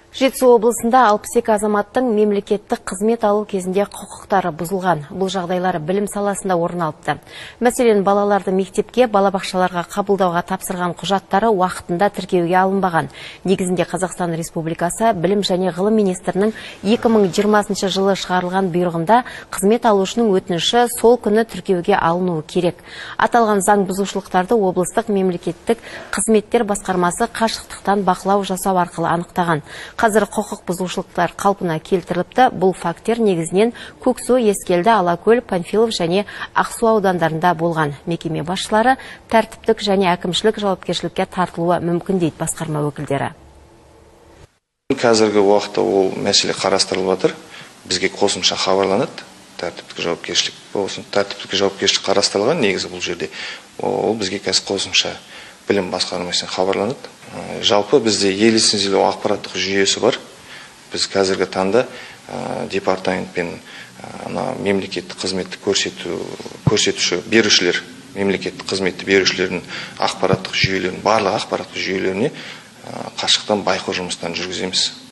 Жетісу облысында 62 азаматтың мемлекеттік қызмет алу кезінде құқықтары бұзылған. Бұл жағдайлар білім саласында орын алыпты. Мәселен, балаларды мектепке, балабақшаларға қабылдауға тапсырған құжаттары уақытында тіркеуге алынбаған. Негізінде Қазақстан Республикасы Білім және ғылым министрінің 2020 жылы шығарылған бұйрығында қызмет алушының өтініші сол күні тіркеуге алынуы керек. Аталған заң бұзушылықтарды облыстық мемлекеттік қызметтер басқармасы қашықтықтан бақылау жасау арқылы анықтаған. Қазір құқық бұзушылықтар қалпына келтіріліпті. Бұл факттер негізінен Көксу, Ескелді, Алакөл, Панфилов және Ақсу аудандарында болған. Мекеме басшылары тәртіптік және әкімшілік жауапкершілікке тартылуы мүмкін, дейді басқарма өкілдері. Қазіргі уақытта ол мәселе қарастырылып жатыр. Бізге қосымша хабарланады. Тәртіптік жауапкершілік болсын, тәртіптік жауапкершілік қарастырылған негізі бұл жерде. Ол бізге қазір қосымша білім басқармасынан хабарланады. Жалпы бізде ел лицензиялау ақпараттық жүйесі бар. Біз қазіргі таңда департаментпен ана мемлекеттік қызметті көрсету, көрсетуші берушілер, мемлекеттік қызметті берушілердің ақпараттық жүйелерін, барлық ақпараттық жүйелеріне қашықтан байқау жұмыстарын жүргіземіз.